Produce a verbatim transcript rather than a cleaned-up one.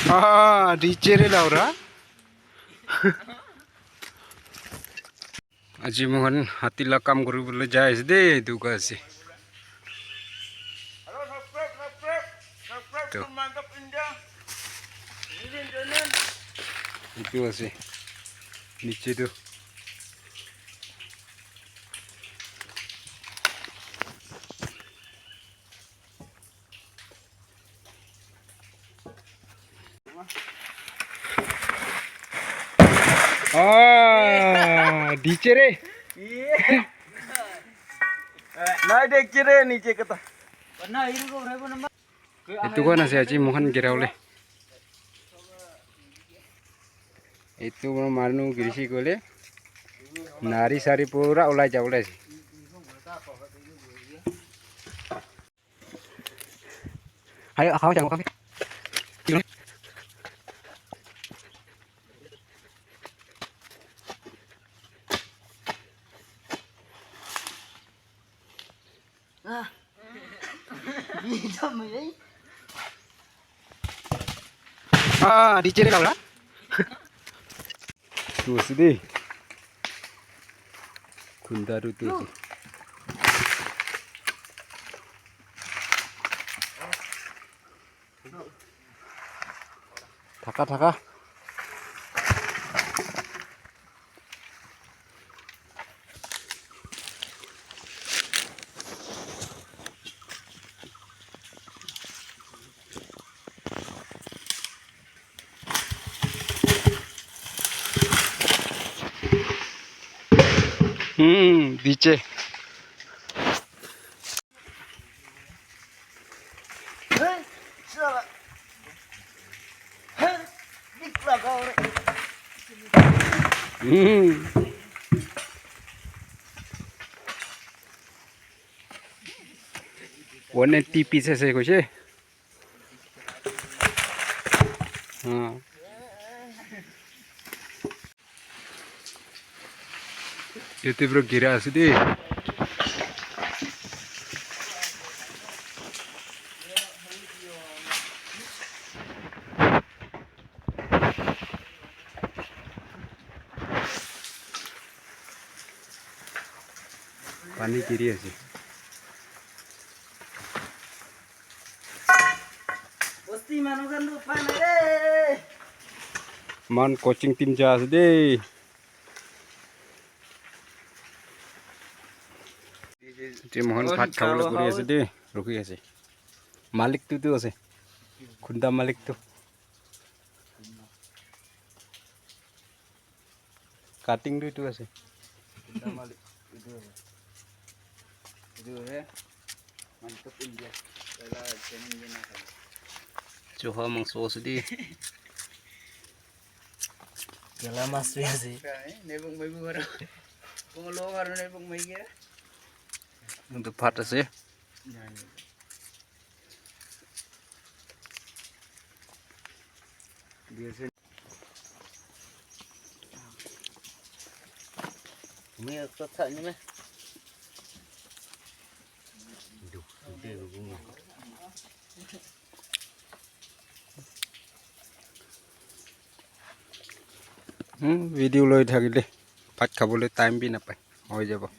Ah, di chere laura. Aji mohan hati la kam kuribole jai ase de, duka ase. To. Etu ase. Niche tu. Ah, di chere. Nai dekh chere niche kata. Etu khan ase aji mohan gira bole. Etu manu girisi koile nari sari pura ulai jabole ase. Ayo, khao, jangan kami. Ah. Ah, di chere laura. Tu ase de. Khunda tu tu ase. Thaka, thaka. Hmm, biche. Hmm. One eighty pieces ase koise. Hmm. Yate para gira ase de. Pani giri ase. Bosti manu khan tu upai nai re. Man coaching team ja ase de. Team hon bhat khabole guri ase de, rukhi ase. Malik tu tu ase. Khunda malik tu. Cutting tu tu ase. Khunda malik tu tu ase. Etu he Mantok India. Pehla Chinese India na kha. Choha mangso ase de. Gala mas bhi ase. Nebuk mai bu haro. Kung lo haro nebuk mai kya? Etu bhat ase. Hmm, video loi thakile bhat khabole time bi napai, hoi jabo.